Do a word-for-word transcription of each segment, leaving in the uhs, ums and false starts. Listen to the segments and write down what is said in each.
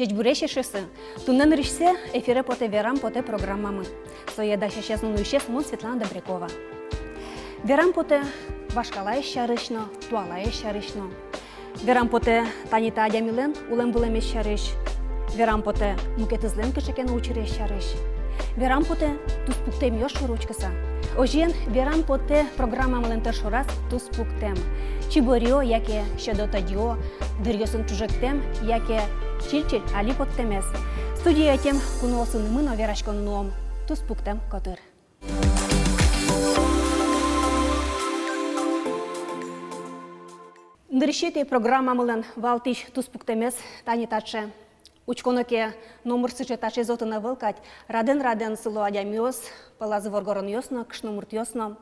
Ӟечбуресь, эшъёсы! Туннэ нырысьсэ эфире потэ «Верам потэ» программамы. Сое дасясез но нуисез мон, Светлана Добрякова. Верам потэ вашкалаез сярысь но, туалаез сярысь но. Верам потэ тани та адямилэн улэм-вылэмез сярысь. Верам потэ мукетызлэн кыӵе ке но учырез сярысь. Верам потэ туспуктэмъёс шоры учкыса. Озьыен, «Верам потэ» программамылэн тӧр шораз — туспуктэм. Чиборио яке сьӧдо тӧдьыо, дыръёсын ӵужектэм яке чиль-чиль али поттэмез. Студие ӧтем куноосынымы но вераськон нуом туспуктэм котыр. Нырысетӥ программамылэн валтӥсь туспуктэмез тани таӵе. Учконо ке, номыр сыӵе таӵеез отын ӧвӧл кадь. Радэн-радэн сыло адямиос, пӧлазы воргоронъёс но, кышномуртъёс но.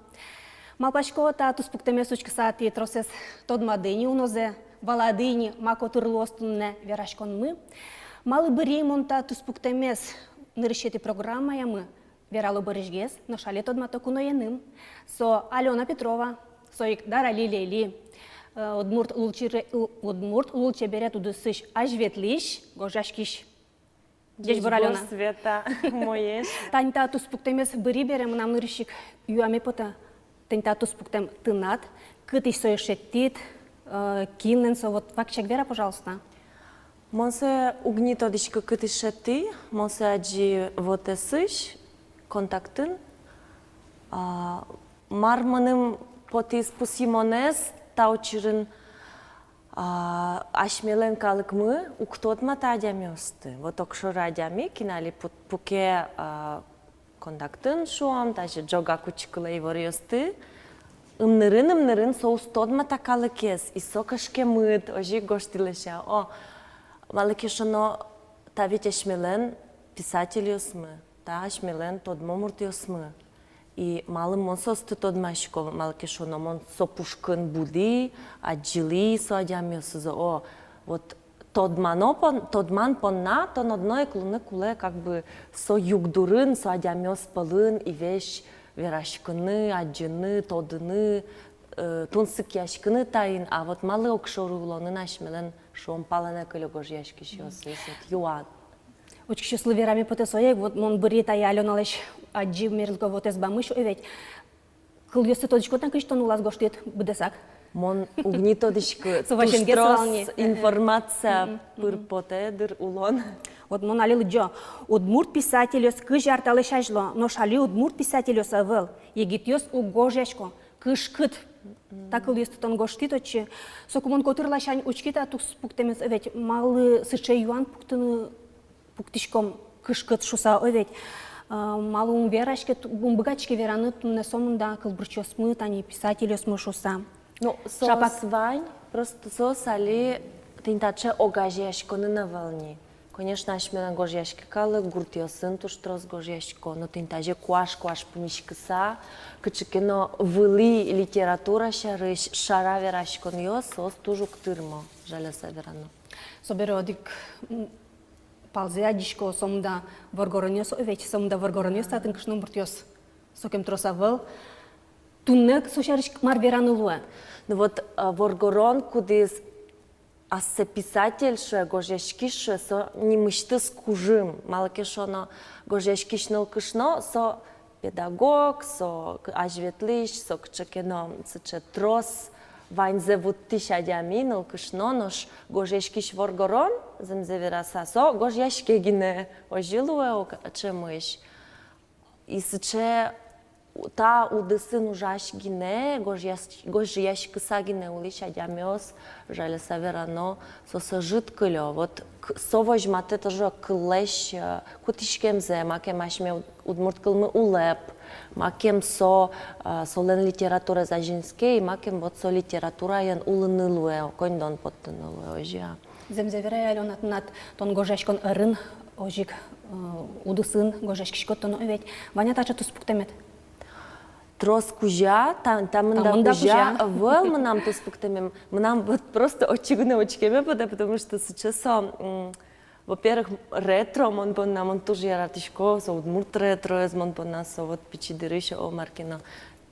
Малпасько, та туспуктэмез учкыса, тӥ тросэз тодмады ини унозэ, валады ини, ма котыр луоз туннэ вераськонмы. Малы быри мон та туспуктэмез нырысетӥ программаямы? Верало бӧрысьгес, нош али тодмато куноеным. Со Алёна Петрова, со ик Дарали Лели, э, удмурт лулчебере-, у-, удмурт лулчеберет удысысь азьветлӥсь, гожъяськись. Ӟечбур, Алёна. Ӟечбур, Света, умоесь. Тани та туспуктэмез быри бере, мынам нырысь ик юаме потэ. Тани та туспуктэм тынад, кытысь сое шедьтӥд, э, кинлэн со, вот вакчияк вера, пожалуйста. Мон сое уг ни тодӥськы, кытысь шедьтӥ, мон сое адӟи вотэсысь, Контактын. А, мар мыным потӥз пусйымонэз та учырын, а, асьмелэн калыкмы уг тодматы адямиосты. Вот огшоры адями, кин али пу-, пуке, а, Контактын, шуом, таӵе ӝогак учкылэ иворъёсты, ымнырын-ымнырын со уз тодматы калыкез, и со кышкемыт, озьы ик гожтӥ, лэся. О, малы ке шуоно, та ведь асьмелэн писательёсмы, та асьмелэн тодмо муртъёсмы. И малы мон соосты тодмасько, малы ке шуоно, мон со пушкын будӥ, адӟылӥ со адямиосыз. О, вот Тодмано пон-, тодман понна тон одно ик луыны кулэ, как бы, со югдурын, со адямиос пӧлын, и весь вераськыны, адӟыны, тодыны, э, тунсыкъяськыны таин. А вот малы огшоры улонын асьмелэн, шуом, палэнэ кылё гожъяськисьёсыз, вот юан. Учкисьёслы вераме потэ сое, вот мон быри тае Алёналэсь адӟи мерлыко вотэс бамысь, ой, ведь. Кылъёсты тодӥськод на, кызьы тон улаз гожтӥд быдэсак? Мон уг ни тодӥськы, со туж васенге трос сылал ни информация. Мгм, мгм. Пыр потэ, дыр, улон. Вот мон али лыдӟо. Удмурт писательёс кызь ар талэсь азьло, нош али удмурт писательёс ӧвӧл, егитъёс уг гожъясько. Кышкыт. Мгм. Та кылъёсты тон гожтӥд отчы. Соку мон котыр ласянь учки та туспуктэмез, ведь малы сыӵе юан пуктыны пуктӥськом кышкыт шуса, ой, ведь, а, малы ум вераське, ту-, ум быгатӥське вераны туннэ сомында кылбурчиосмы, тани писательёсмы шуса. Ну, соос вань, просто соос али тӥни таӵе огазеяськонын ӧвӧл ни. Конечно, асьмелэн гожъяське калык, гуртъёсын туж трос гожъясько, но тӥни таӵе куаш-куаш пумиськыса, кыӵе ке но вылӥ литература сярысь шара вераськонъёс, соос туж уг тырмо, жаляса верано. Собере одӥг, м, палзэ адӟисько, сомында воргоронъёс, о, ведь, сомында воргоронъёс татын, кышномуртъёс. Сокем трос ӧвӧл. Туннэ со сярысь мар вераны луэ? Ну вот, а, воргорон, кудӥз ассэ писатель шуэ, гожъяськись шуэ, со нимысьтыз кужым. Малы ке шуоно, гожъяськись нылкышно, со педагог, со к-, азьветлӥсь, со кыӵе ке но сыӵе трос ваньзэ вуттӥсь адями, нылкышно, нош гожъяськись воргорон, зэмзэ вераса, со гожъяське гинэ, озьы луэ ук ӵемысь. И сыӵе у-, та удысын ужась гинэ, гожъяс-, гожъяськыса гинэ улӥсь адямиос, жаляса верано, соос ӧжыт кылё. Вот к-, со возьматэ тоже кыллэсь, э, кутӥськемзэ, макем асьме уд-, удмурт кылмы улэп, макем со, э, солэн литератураез азинске, и макем вот со литератураен улыны луэ, коньдон поттыны луэ, озьы-а. Зэмзэ верай, Алёна, тынад тон гожъяськон ӧрын, озьы ик, э, удысын гожъяськиськод тон, о, ведь. Вань-а таӵе туспуктэмед? Трос кузя, та-, та мында кузя ӧвӧл мынам туспуктэмем. Мынам вот просто отчы гинэ учкеме потэ, потому что сыӵе со, м, во-первых, ретро мон понна, мон туж яратӥсько со удмурт ретроез, мон понна со вот пичи дырысь, о, мар ке но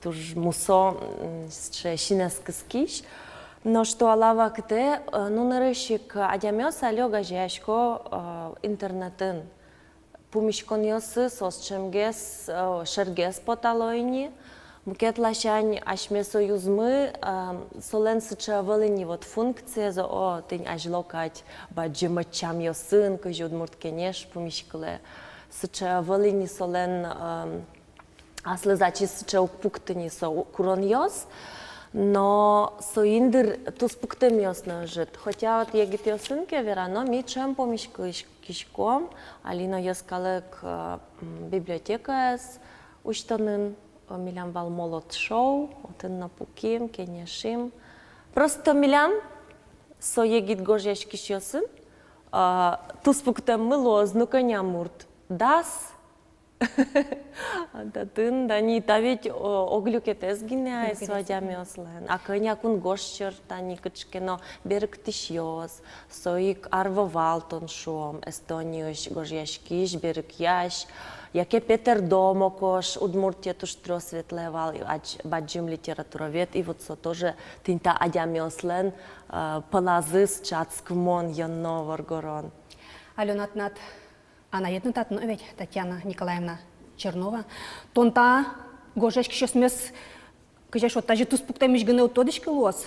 туж мусо, м, сыӵе синэз кыскись. Нош туала вакытэ, э, ну, нырысь ик, адямиос али огазеясько, э, интернетын. Пумиськонъёссы соос ӵемгес, э, шергес потало ини. Мукет ласянь, асьме союзмы, э, солэн сыӵе ӧвӧл ини вот функциез, о, тӥни азьло кадь бадӟым ӧтчамъёсын, кызьы Удмурт Кенеш пумиськылэ. Сыӵе ӧвӧл ини солэн, э, аслыз ачиз сыӵе уг пукты ни со у-, куронъёс, но соин дыр туспуктэмъёс но ӧжыт. Хотя вот егитъёсын ке верано, ми ӵем пумиськиськом, али но йӧскалык, э, м, библиотекаез усьтонын, э, милям вал «Молот» шоу, отын но пуким, кенешим. Просто милям со егит гожъяськисьёсын, э, туспуктэммы луоз, ну, кӧня мурт? Дас? А татын, да, ни, та ведь, о, ог люкетэз гинэ ай со адямиослэн. А кӧня кун гожъяське, тани кыӵе ке но берыктӥсьёс, со ик Арво Валтон, шуом, Эстониысь гожъяськись, берыкъясь, яке Петер Домокош, Удмуртие туж трос ветлэ вал, ач-, бадӟым литературовед, и вот со тоже тӥни та адямиослэн, э, пӧлазы сыӵе адскымон, йӧно, воргорон. Алёна, тынад анаед но татын, о, ведь, Татьяна Николаевна Чернова. Тон та гожъяськисьёсмес, кызьы шуод, тазьы туспуктэмысь гинэ уд тодӥськы, луоз?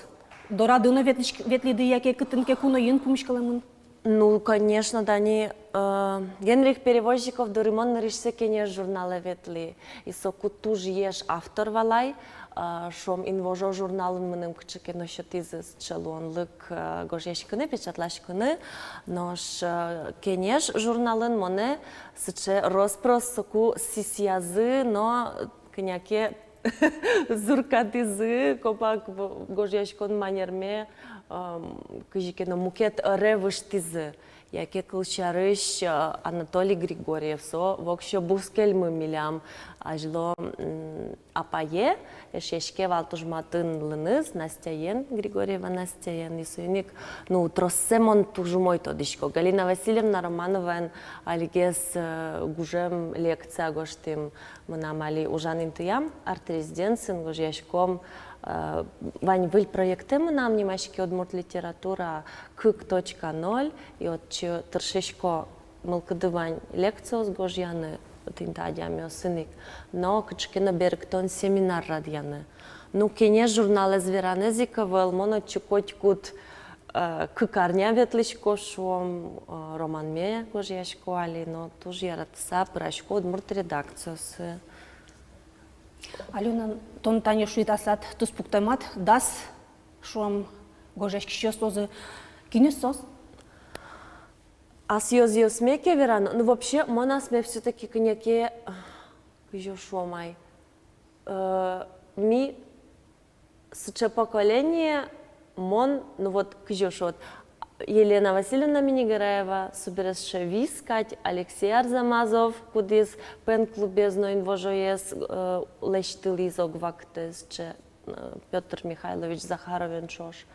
Дорады но ветлӥськ-, ветлӥды яке кытын ке куноын пумиськылэмын? Ну, конечно, тани, э, Генрих Перевозчиков доры мон нырысьсэ «Кенеш» журналэ ветлӥ. И соку туж еш автор вал ай, э, шуом, «Инвожо» журналын мыным кыӵе ке но сётӥзы сыӵе луонлык, э, гожъяськыны, печатласькыны, нош, э, «Кенеш» журналын монэ сыӵе рос-прос соку сисьязы но кӧня ке зуркатӥзы, копак в-, гожъяськон манерме, эм, кызьы ке но мукет ӧре выжтӥзы. Яке, кылсярысь, э, Анатолий Григорьев, со воксё бускельмы милям азьло, м, апае, эшъяське вал туж матын лыныз, Настяен, Григорьева Настяен, и соин ик, ну, троссэ мон туж умой тодӥсько. Галина Васильевна Романоваен алигес, э, гужем лекция гожтӥм, мынам али ужан интыям, арт-резиденциын гожъяськом, э, вань выль проектэ мынам, нимаське «Удмурт литература кык точка ноль», и отчы тыршисько мылкыды вань лекциос гожъяны, тӥни та адямиосын ик, но кыӵе ке но берыктон семинар радъяны. Ну, «Кенеш» журналэз веранэз ик ӧвӧл, мон отчы котькуд, э, кык арня ветлӥсько, шуом, э, романме гожъясько али, но туж яратыса пырасько удмурт редакциосы. Алёна, тон тани шуид, аслад туспуктэмад дас, шуом, гожъяськисьёс луозы. Кинъёс соос? Ас ёзъёсме ке верано, ну, вообще, мон асме всё-таки кӧня ке, кызьы шуом ай, э, ми сыӵе поколение, мон, ну вот, кызьы шуод, Елена Васильевна Миннигараева, собере сыӵе вис кадь, Алексей Арзамазов, кудӥз «Пен» клубез но «Инвожоез», э, лэсьтылӥз ог вакытэ, сыӵе, э, Пётр Михайлович Захаровен ӵош.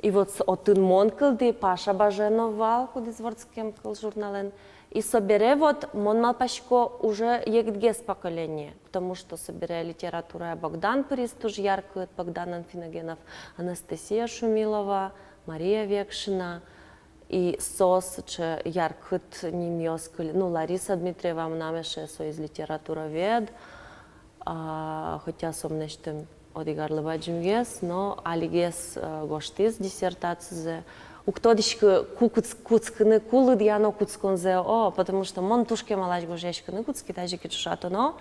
И вот с-, отын мон кылдӥ, Паша Баженов вал, кудӥз «Вордскем кыл» журналэн. И собере вот, мон малпасько, уже егитгес поколение, потому что собере литературае Богдан пыриз туж яркыт, Богдан Анфиногенов, Анастасия Шумилова, Мария Векшина, и соос сыӵе яркыт нимъёс кыль-, ну, Лариса Дмитриева мынам эше, со из литературовед, а, хотя со мынэсьтым одӥг арлы бадӟымгес, но алигес, э, гожтӥз диссертацизэ. Уг тодӥськы, ку кутс-, кутскыны, ку лыдъяно кутсконзэ, о, потому что мон туж кемалась гожъяськыны кутски, тазьы ке ӵошатоно,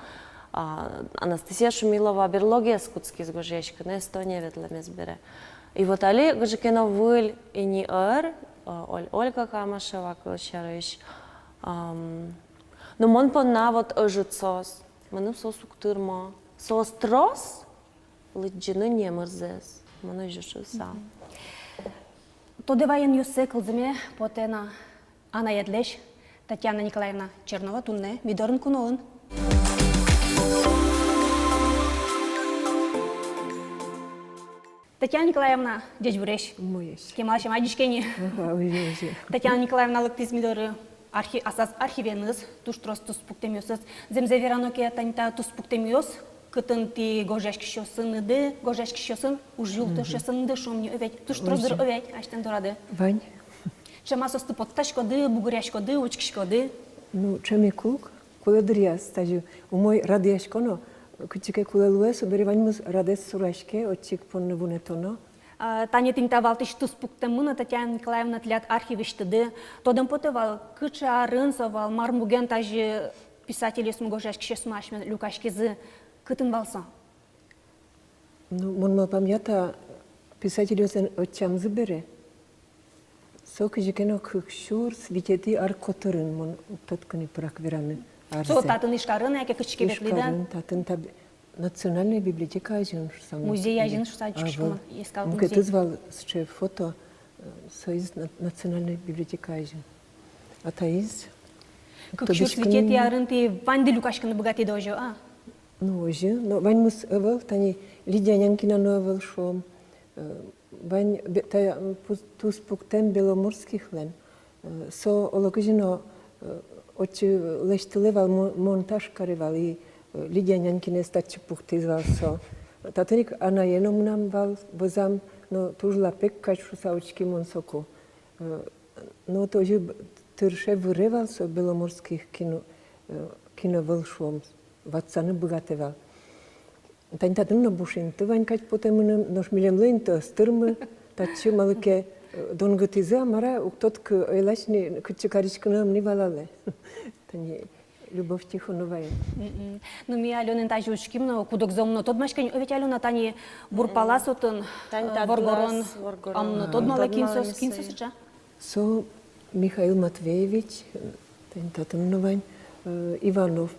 а, Анастасия Шумилова берлогес кутскиз гожъяськыны, Эстония ветлэмез бере. И вот али кыӵе ке но выль ини ӧр, э, Оль-, Ольга Камашева, кылсярысь, ам, но мон понна вот ӧжыт соос, мыным соос уг тырмо. Соос трос, лыдӟыны номырзэс. Мон озьы шуысал. Тодэ ваёнъёссэ кылзыме потэ на анаедлэсь. Татьяна Николаевна Чернова туннэ ми дорын куноын. Татьяна Николаевна, ӟечбуресь. Умоесь. Кемалась ӧм адӟиське ни. Ага, озьы, озьы. Татьяна Николаевна лыктӥз ми доры архи-, аслаз архивеныз, туж трос туспуктэмъёсыз. Зэмзэ верано ке, тани та туспуктэмъёс Кытын тӥ гожъяськисьёсыныды, гожъяськисьёсын, ужъюлтошъёсыныды, шуом ни, о ведь, туж трос дыр, о ведь, асьтэн дорады. Вань. Ӵем-а соосты поттаськоды, бугыръяськоды, учкиськоды? Ну, ӵем ик уг, кулэ дыръяз, тазьы умой радъяськоно, кытчы ке кулэ луэ, собере ваньмыз радэ сураське, отчы ик понна вунэтоно. А, тани тӥни та валтӥсь туспуктэммы но, Татьяна Николаевна, тӥляд архивысьтыды. Тодэм потэ вал, кыӵе арын со вал, мар муген тазьы писательёсмы, гожъяськисьёсмы асьмелэн люкаськизы, кытын вал со? Ну, мон малпамъя, та писательёслэн ӧтчамзы бере, со кызьы ке но кык сюрс витетӥ ар котырын, мон уг тодӥськы ни, пырак вераны арзэ. Со татын Ижкарын яке кытчы ке ветлӥз-а? Ижкарын, татын та би-, национальной библиотека азьын шуса. Музей азьын шуса, ӟуч куман, ӧвӧл. Мукетыз вал сыӵе фото, э, соиз на-, национальной библиотека азьын. А таиз? Кык сюрс витетӥ арын тӥ ваньды люкаськыны быгатӥды, озьы-а? Ну, озьы, но ваньмыз ӧвӧл, тани Лидия Нянькина но ӧвӧл, шуом. Э, вань бе-, та, м, пус-, туспуктэм Беломорскихлэн, э, со оло кызьы но, э, отчы лэсьтылэ вал, мо-, монтаж каре вал, и, э, Лидия Нянькинэз татчы пуктӥз вал со. Татын ик анае но мынам вал, вӧзам, но туж лапег кадь шуса учки мон соку. Э, но тоже б-, тырше, выре вал со Беломорских, кин, э, кин ӧвӧл, шуом, ватсаны быгатэ вал. Тани татын но буш инты вань кадь потэ мыным, нош милемлы инты ӧз тырмы, татчы малы ке, э, донгытӥзы-а, мар-а, уг тодӥськы, ойлась ни, кытчы кариськыны ӧм ни валалэ. Тани Любовь Тихоноваен. Мгм. Ну, ми Алёнаен тазьы учким но, куд-огзэ ум но тодмаське ни, о ведь, Алёна, тани бур палаз отын, тани, э, та воргорон, дунас воргорон. Ум но тодмалэ, кин со, кин со сыӵе. Со Михаил Матвеевич, э, тани татын но вань, э, Иванов,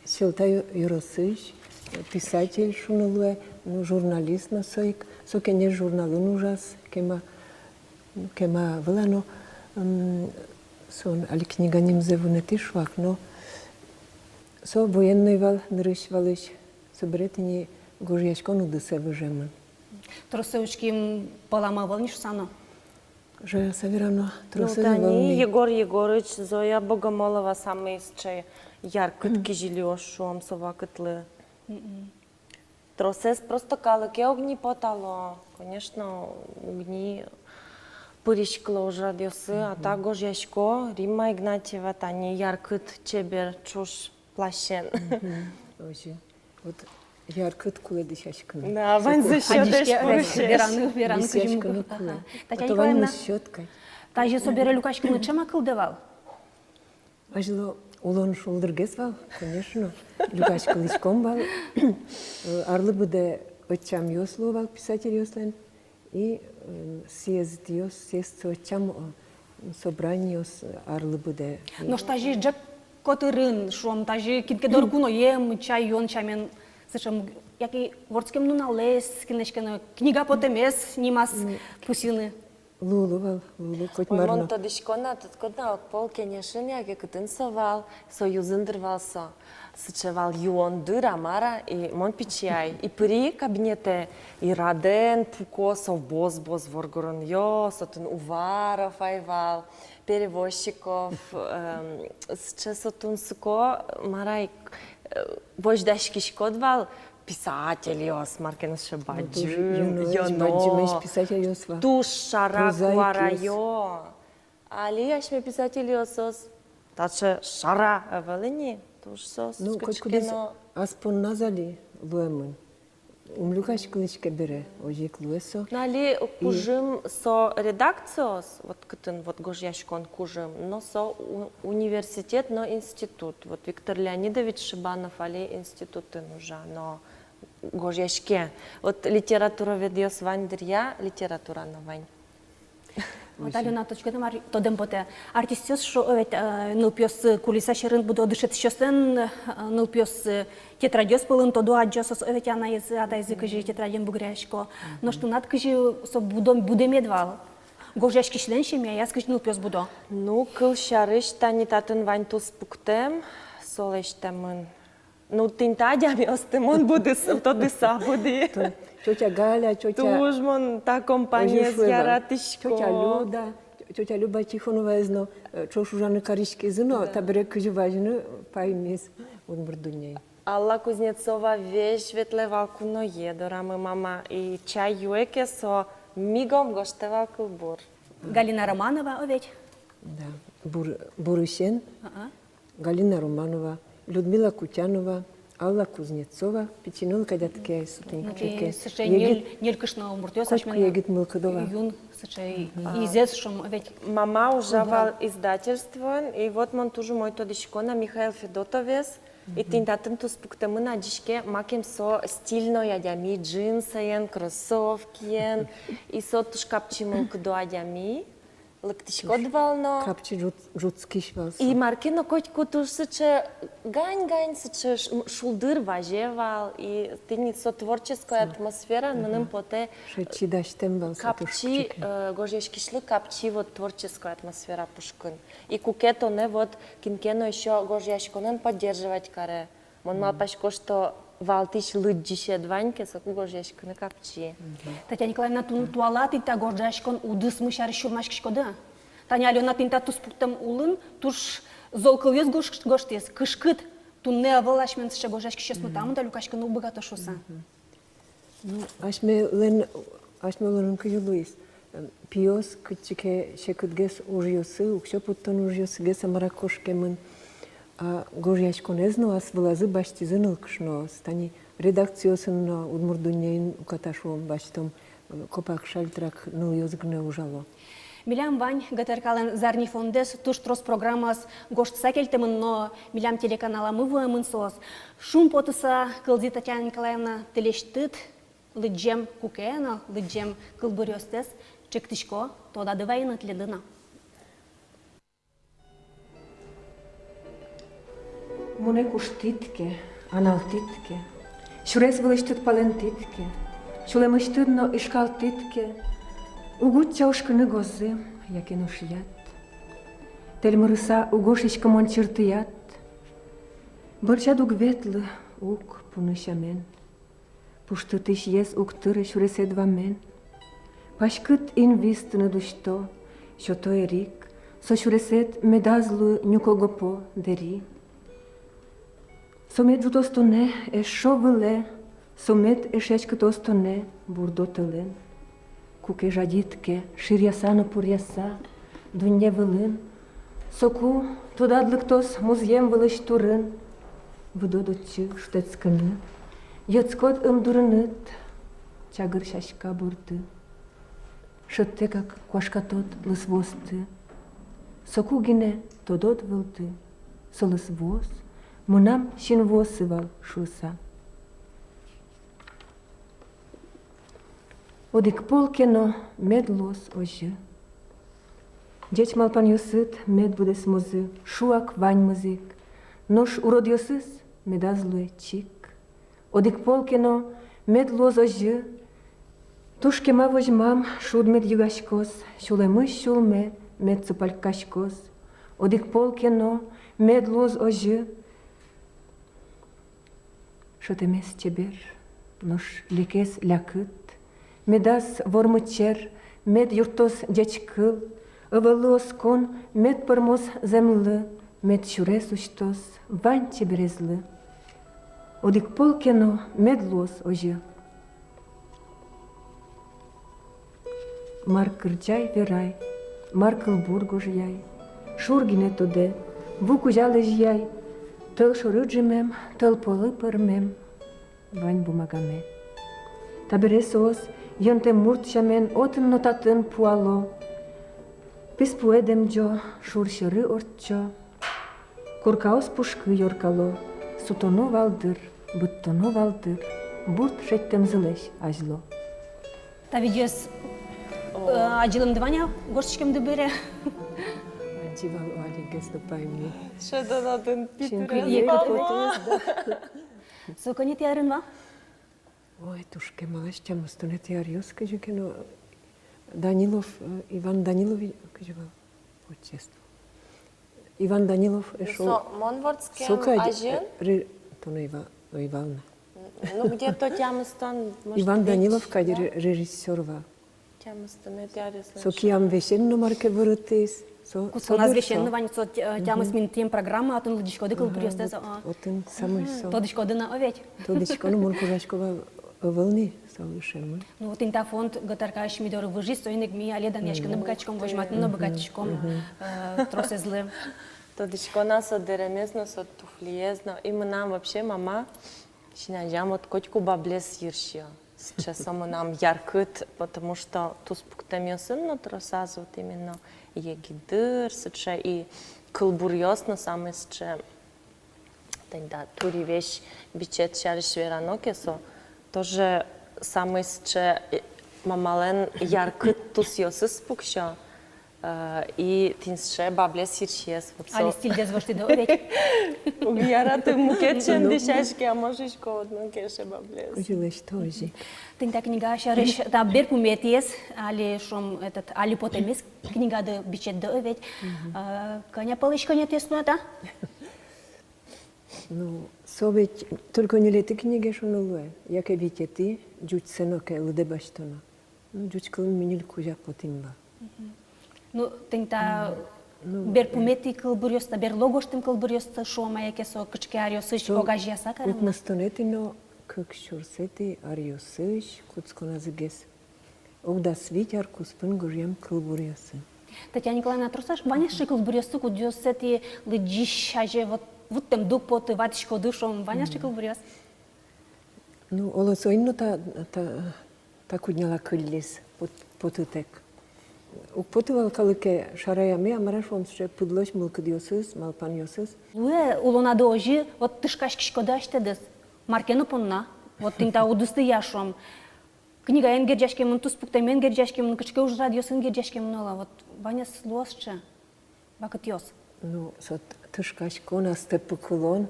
Сьӧлта ё-, ёросысь, э, писатель шуыны луэ, ну, журналист но со ик, со «Кенеш» журналын ужаз, кема, кема вылано, м, со али книга нимзэ вунэтӥ, шуак, но со военной вал, нырысь валысь, собере тӥни гожъяськон удысэ выжемын. Тросэз учким, пӧлам ӧвӧл ни шуса но. Жа, саверано, ну, тросэз тани ӧвӧл ни. Егор Егорыч, Зоя Богомолова, самый сыӵе яркыт кизилиос, шуом, со вакытлы. Мгм. Тросэз просто калыке уг ни потало, конечно, уг ни пыриськыло ужрадъёсы, а та гожъясько, Римма Игнатьева, тани яркыт, чебер, ӵуж плащен. Мгм. Озьы. Вот яркыт кулэ дӥсяськыны. Да, ваньзэ сётэсь, пурысесь. Вераны, вераны, кызьы мугоры кулэ. Ага. Татьяна Николаевна, тазьы собере люкаськыны ӵем-а кылдэ вал? Азьло улон шулдыргес вал, конечно. Люкаськылӥськом вал. Э, арлы быдэ ӧтчамъёс луо вал писательёслэн. И, э, съездъёс, съезд со ӧтчам, э, собраниос арлы быдэ. Нош тазьы ӝӧк котырын, шуом, тазьы кин ке доры куноем, чай юон сямен, сыӵе, яке вордскем нуналэз, кинлэсь ке но книга потэмез нимаз пусйыны. Луыло вал, луыло, котьмар но. Ой, мон тодӥсько на, тодӥсько на, огпол Кенешын яке кытын со вал, Союзын дыр вал со. Сыӵе вал юон дыр-а, мар-а, и мон пичи ай. И пыри кабинетэ, и радэн пуко со бос-бос воргоронъёс, отын Уваров ай вал, Перевозчиков, эм, сыӵе со тунсыко, мар ай, э, возьдаськиськод вал, писательёс, мар ке но сыӵе бадӟым, юно, бадӟымесь писательёс вал. Туж шара куараё. Али асьме писательёс соос таӵе шара ӧвӧл ини, туж соос. Ну, котькудӥз ас понназ али луэмын. Ум люкаськылӥське бере, озьы ик луэ со. Но али кужым со редакциос, вот кытын, вот гожъяськон кужым, но со у-, университет но институт. Вот Виктор Леонидович Шибанов али институтын ужа, но гожъяське. Вот литературоведъёс вань дыръя, литература но вань. Вот, Алёна, тодӥськод-а, мар тодэм потэ. Артистъёс, шуо, э, ведь, э, нылпиоссы кулиса сьӧрын будо, дышетӥсьёслэн, э, нылпиоссы тетрадьёс пӧлын тодо, адӟо соос, э, ведь, анайзы, атайзы кызьы тетраден бугыръясько. Нош тынад кызьы со будо-, будэмед вал? Гожъяськисьлэн семьяяз кызьы нылпиос будо? Ну, кылсярысь, тани татын вань туспуктэм, со лэсьтэмын. Ну, тӥни та адямиосты мон будыса, тодыса будӥ. Тетя Галя, тетя... Туж мон та компаниез яратӥсько. Тетя Люда, тетя Люба Тихоноваез но, э, ӵош ужаны кариськизы но, табере кызьы вазьыны паймиз удмурт дуннеын. Алла Кузнецова весь ветлэ вал куное дорамы, мама, и чай юэ ке, со мигом гожтэ вал кылбур. Галина Романова, о ведь? Да, бур-, бурысен. А-а. Галина Романова, Людмила Кутянова, Алла Кузнецова, пичи ныл кадь ке, сутен. Ну, кыӵе ке, сыӵе егит ньыль, ньыль кышно муртъёс, котьку асьмелэн егит мылкыд вал. Юн сыӵе, мгм, изэс, шуом, ведь. Мама ужа вал издательствоын, и вот мон туж умой тодӥсько на Михаил Федотовез, и тӥни татын туспуктэмын, адӟиське, макем со стильной адями, джинсэен, кроссовкиен, и со туж капчи мылкыдо адями. Лыктӥськод вал но. Капчи ӝут-, ӝутскись вал со. И мар ке но котьку туж сыӵе гань-гань, сыӵе ш-, м, шулдыр вазе вал. И тӥни со творческой атмосфера мыным потэ. Сыӵе чидасьтэм вал со. Капчи, тушкучик, э, гожъяськисьлы капчи вот творческой атмосфера пушкын. И куке тонэ вот кин ке но ещё гожъяськонын поддерживать каре. Мон малпасько, что валтӥсь лыдӟисед вань ке, соку гожъяськыны капчи. Мгм. Татьяна Николаевна, туннэ туала тӥ та гожъяськон удысмы сярысь сюлмаськиськоды? Тани Алёна тӥни та туспуктэм улын туж зол кылъёс гож-, гожтӥз, кышкыт, туннэ ӧвӧл асьмелэн сыӵе гожъяськисьёсмы, мгм, та мында люкаськыны уг быгато шуыса. Мгм. Ну, асьмелэн, асьмелэн кызьы луиз, э, пиос кытчы ке секытгес ужъёсы, уксё поттон ужъёсыгес, а, мар-а, кошкемын, а гожъяськонэз но ас вылазы басьтӥзы нылкышноос. Тани редакциосын но, «Удмурт дуннеын» уката, шуом, басьтом, э, копак шальтрак нылъёс гинэ ужало. Милям вань ГТРК-лэн «Зарни» фондэз, туж трос программаос гожтыса кельтэмын но милям телеканаламы вуэмын соос. Шумпотыса кылзӥ, Татьяна Николаевна, тӥлесьтыд лыдӟем куке но, лыдӟем кылбуръёстэс. Чектӥсько, тодады вайыны тӥледлы но. Монэ куштӥд ке, аналтӥд ке, сюрес вылысьтыд палэнтӥд ке, сюлэмысьтыд но ишкалтӥд ке, уг утча ошкыны гозы яке нош яд. Тэльмырыса уг ошиськы мон чыртыяд, бӧрсяд уг ветлы, уг пуны сямен. Пуштытӥсез уг тыры сюресэд вамен. Паськыт инвис тыныд усьто, сёто эрик, со сюресэд медаз луы нюко-гопо, дэри. Со мед ӝутоз тонэ эшшо вылэ, со мед эшъяськытоз тонэ бурдо тӧлэн. Куке жадид ке, ширъяса но пуръяса, дунне вылын, соку тодад лыктоз музъем вылысь турын. Выдод отчы шутэтскыны, йӧтскод ымдурыныд чагыр сяська борды. Шӧдтэк куашкатод лысвуосты, соку гинэ тодод вылды: со лысвуос мынам синвуосы вал шуыса. Одӥг пол ке но мед луоз озьы. Ӟеч малпанъёсыд мед быдэсмозы, шуак ваньмыз ик, нош уродъёсыз медаз луэ чик. Одӥг пол ке но мед луоз озьы. Туж кема возьмам шуд мед йыгаськоз, сюлэмысь сюлме мед супалькаськоз. Одӥг пол ке но мед луоз озьы. Шӧтэмез чебер, нош лекез лякыт. Медаз вормы чер, мед юрттоз ӟеч кыл. Ӧвӧллы оскон мед пӧрмоз зэмлы, мед сюрес усьтоз вань чеберезлы. Одӥг пол ке но мед луоз озьы. Мар кырӟай, верай, мар кылбур гожъяй, шур гинэ тодэ, ву кузя лэзьяй, тӧл шоры ӝимем, тӧл полы пӧрмем вань бумагаме. Табере соос йӧнтэм мурт сямен отын но татын пуало. Писпуэд эмӟо, шур сьӧры ортчо. Коркаос пушкы ёркало, сутоно вал дыр, быдтоно вал дыр, бурд шедьтэмзылэсь азьло. Та видеоез, э, адӟылэмды вань-а гожтӥськемды бере? Адӟи вал, Алигес но паймы. Шӧдон отын Питырез, мама. Со кӧнетӥ арын вал? Ой, туж кемалась, тямыстонэтӥ аръёс кызьы ке но. Данилов, э, Иван Данилович, кызьы вал отчество? Иван Данилов эшшо. Со мон вордскем азьын? Ре-, тон ӧй ва-, ӧй вал на. Ну, где-то тямыстон, может, Иван Данилов кадь ре-, режиссёр вал. Тямыстонэтӥ аръёслэн. Со «Киям весен» но мар ке вырытӥз. Со, кутсконаз со дыр весен со. Ну, вань со, э, тямыс минутъем программа, отын лыдӟиськоды кылбуръёстэс, вот, а. Отын самой со. Тодӥськоды на, о, ведь? Тодӥсько, ну, мон кожасько вал, ӧвӧл ни со ышемын. Ну, вот тӥни та фонд ГТРК-ысь ми доры выжиз, соин ик ми али данъяськыны быгатӥськом, возьматыны но быгатӥськом, э, тросэзлы. Тодӥсько на со дэремез но, со туфлиез но. И мынам вообще мама син азям вот котьку баблес йырсиё. Сыӵе со мынам яркыт, потому что туспуктэмъёсын но тросаз вот именно егит дыр, сыӵе и кылбуръёс но самой сыӵе, тани та «Тури весь» бичет сярысь верано ке, со тоже самой сыӵе, э, мамалэн яркыт тусъёсыз пуксё. Э, и тӥни сыӵе баблес йырсиез, вот со. Али стильдэс воштӥды, о, ведь? Уг яраты мукет чем дӥсяське, а мон шуисько, вот, ну, кельше баблес. Кызьы лэсьто, озьы. Тӥни та книга сярысь, та берпуметӥез, али, шуом, этот, али потэмез книгады, бичетды, о, ведь? Мгм. Э, кӧня пӧлысь кӧнетэз туннэ та? Ну, со ведь только ньылетӥ книга, шуыны луэ, яке витетӥ, ӟучсэ но ке лыдэ басьтоно. Ну, ӟуч кылын ми ньыль кузя потӥм вал. Мгм. Ну, тӥни та, ну, берпуметӥ кылбуръёсты, берло гожтэм кылбуръёсты, шуом-а, яке со кыӵе ке аръёсысь огазеяса каремын-а? Укмыстонэтӥ но кык сюрсэтӥ аръёсысь кутсконазы гес. Ог дас вить ар куспын гожъям кылбуръёсы. Татьяна Николаевна, трос-а вань-а сыӵе кылбуръёсты, кудъёссэ тӥ лыдӟись азе вот вуттэм дук потэ, ватӥськоды, шуом, вань-а сыӵе кылбуръёс? Ну, оло, соин но та, та, та кудняла кыллиз, пот-, потытэк. Уг поты вал калыке шараяме, а мар-а, шуом, сыӵе пыдлось мылкыдъёсыз, малпанъёсыз. Луэ улонады озьы, вот тышкаськиськоды асьтэдыз мар ке но понна. Вот тӥни та удысъя, шуом. Книгаен герӟаськемын, туспуктэмен герӟаськемын, кыӵе ке ужрадъёсын герӟаськемын, оло, вот вань-а со, луоз сыӵе вакытъёс? Ну, со т-, тышкаськон, астэ пыкылон,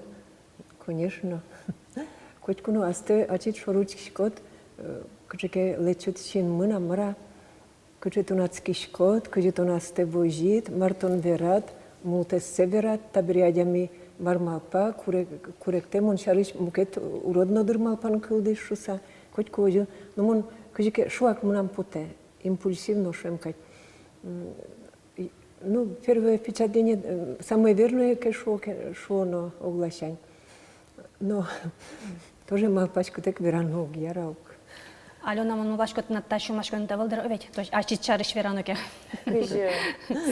конечно. Котьку но астэ ачид шоры учкиськод, э, кыӵе ке лэчыт синмын-а, мар-а, кыӵе тон адскиськод, кызьы тон астэ возид, мар тон верад, мултэссэ верад, табере адями мар малпа, курек-, куректэ, мон сярысь мукет урод но дыр малпан кылдӥз шуса, котьку озьы, ну, мон кызьы ке шуак мынам потэ, импульсивно шуэм кадь. М, и, ну, первое впечатление, э, самое верное ке шуо ке, шуоно огласянь. Но тоже малпаськытэк верано уг яра ук. Алёна, мон малпасько, тынад та сюлмаськонэд ӧвӧл дыр, о, ведь? То есть ачид сярысь верано ке. Кызьы?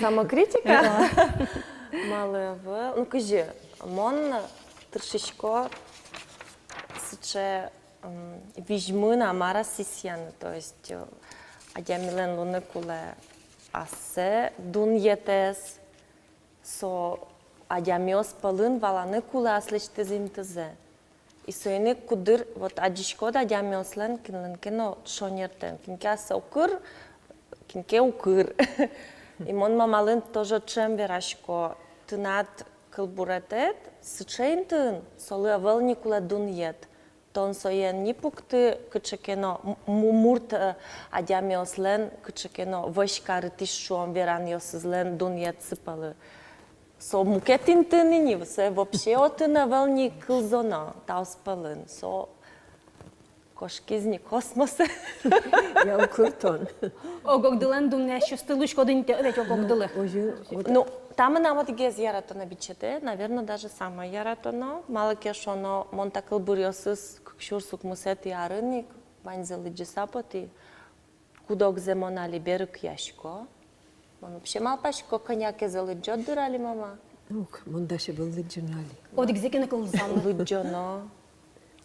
Самокритика? Да. Малы ӧвӧл? Ну, кызьы? Мон тыршисько сыӵе, м, визьмын-а, мар-а сӥсьяны, то есть, э, адямилэн луыны кулэ ассэ дунъетэз, со адямиос пӧлын валаны кулэ аслэсьтыз интызэ. И соин ик кудыр, вот, адӟиськод адямиослэн, кинлэн ке но шонертэм, кин ке ассэ укыр, кин ке укыр. И мон мамалэн тоже ӵем верасько: тынад кылбуретэд сыӵе интыын, солы ӧвӧл ни кулэ дунъет. Тон соен ни пукты кыӵе ке но м-, му-, мурт, э, адямиослэн кыӵе ке но вӧсь карытӥсь, шуом, веранъёсызлэн дунъетсы пӧлы. Со мукет интыын ини, со вообще отын ӧвӧл ни кылзоно таос пӧлын. Со кошкиз ни космосэ. Я, укыр тон. Ог-огдылэн дунъясьёсты луиськоды ини тӥ, о, ведь, ог-огдылы. Ну, озьы, вот. Ну, та мынам одӥгез яратоно бичетэ, наверно, даже самой яратоно. Малы ке шуоно, мон та кылбуръёсыз кык сюрс укмысэтӥ арын ик ваньзэ лыдӟыса потӥ. Куд-огзэ мон али берыкъясько. Мон вообще малпасько, кӧня кезэ лыдӟод дыр али, мама. Ук, мон дась ӧвӧл лыдӟыны али. Одӥгзэ ке но кылзам. Лыдӟоно.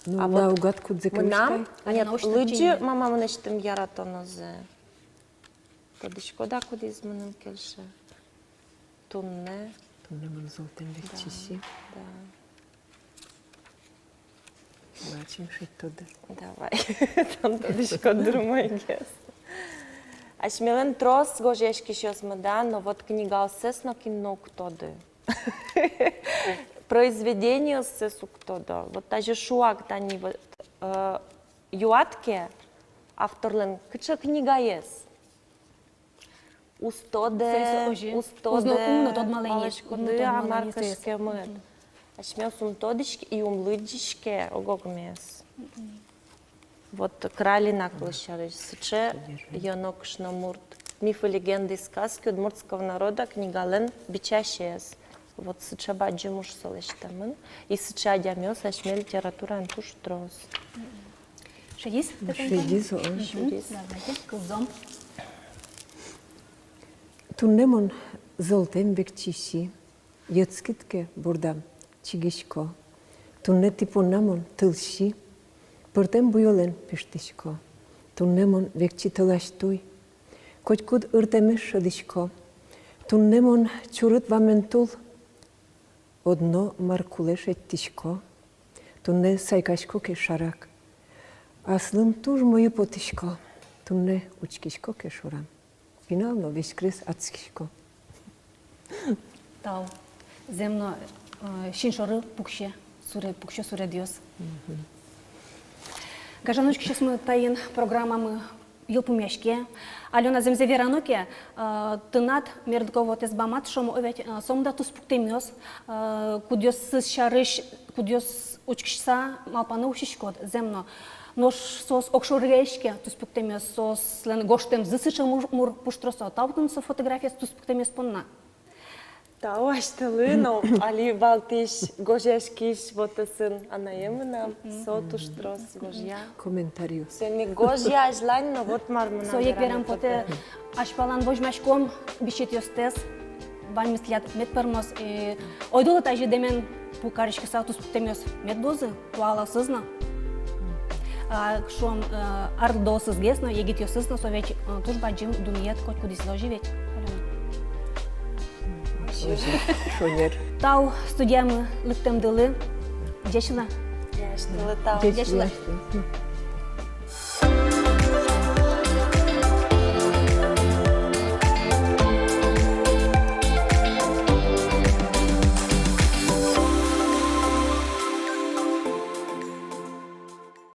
Ну, а вот наугад кудзэ ке мынам, мыштай. Нет, лыдӟы, мама, мынэсьтым яратонозэ. Тодӥськод-а, кудӥз мыным кельше? Туннэ. Туннэ мон золтэм векчиси. Да, да. Мачим шедьтоды. Давай. Тон тодӥськод дыр умойгес. Асьмелэн трос гожъяськисьёсмы, да, но вот книгаоссэс нокин но уг тоды. Произведениоссэс уг тодо. Вот даже шуак тани вот, э, юад ке авторлэн, кыӵе книгаез. Уз тодэ, уз тодэ, уз но, ум но тодмалэ ни, ум но тодмалэ ни, а мар кышкемыт. Асьмеос ум тодӥське и ум лыдӟиське ог-огмес. Вот Кралина кылысь сярысь, сыӵе ёно кышномурт. «Мифы, легенды и сказки удмуртского народа» книгалэн бичасез. Вот сыӵе бадӟым уж со лэсьтэмын. И сыӵе адямиос асьме литератураын туж трос. Шедиз? Шедиз, ой. Шедиз. Давайте, кылзом. Туннэ мон золтэм векчи си йӧтскид ке, бурдам чигисько. Туннэ тӥ понна мон тылси пӧртэм буёлэн пиштӥсько. Туннэ мон векчи тӧлась туй, котькуд ыртэмез шӧдӥсько. Туннэ мон чурыт вамен тул одно мар кулэ шедьтӥсько. Туннэ сайкасько ке шарак, аслым туж мӧйы потӥсько. Туннэ учкисько ке шорам, пинал но веськрес адскисько. Тау. Зэм но, э, син шоры пуксе суре-, пуксе суредъёс. Мгм. Гажано учкисьёсмы, таин программамы йылпумъяське. Алёна, зэмзэ верано ке, э, тынад мерлыко вотэс бамад, шуом, о ведь, э, сомында туспуктэмъёс, э, кудъёсыз сярысь, кудъёс учкыса малпаны усьтӥськод, зэм но. Нош соос огшоры ик ке туспуктэмъёс, соослэн гожтэмзы сыӵе мур, мур пуштросо. Тау тыныд со фотографиез туспуктэмъёс понна. Тау асьтэлы но, али валтӥсь гожъяськись вотэсын анаемы но, со туж трос гожъя. Комментариос. Соин ик гожъя азьлань но, вот мар мынам. Со ик верам потэ, азьпалан возьмаськом бичетъёстэс, ваньмыз тӥляд мед пӧрмоз, и ойдолэ тазьы дэмен пу кариськыса туспуктэмъёс мед луозы, туалаосыз но. А, шуом, э, арлыдоосызгес но, егитъёсыз но, со ведь, э, туж бадӟым дунъет котькудӥзлы, озьы ведь, Алёна? Озьы, шонер. Тау студиямы лыктэмдылы. Ӟеч луэ. Ӟеч луэ, тау. Ӟеч луэ.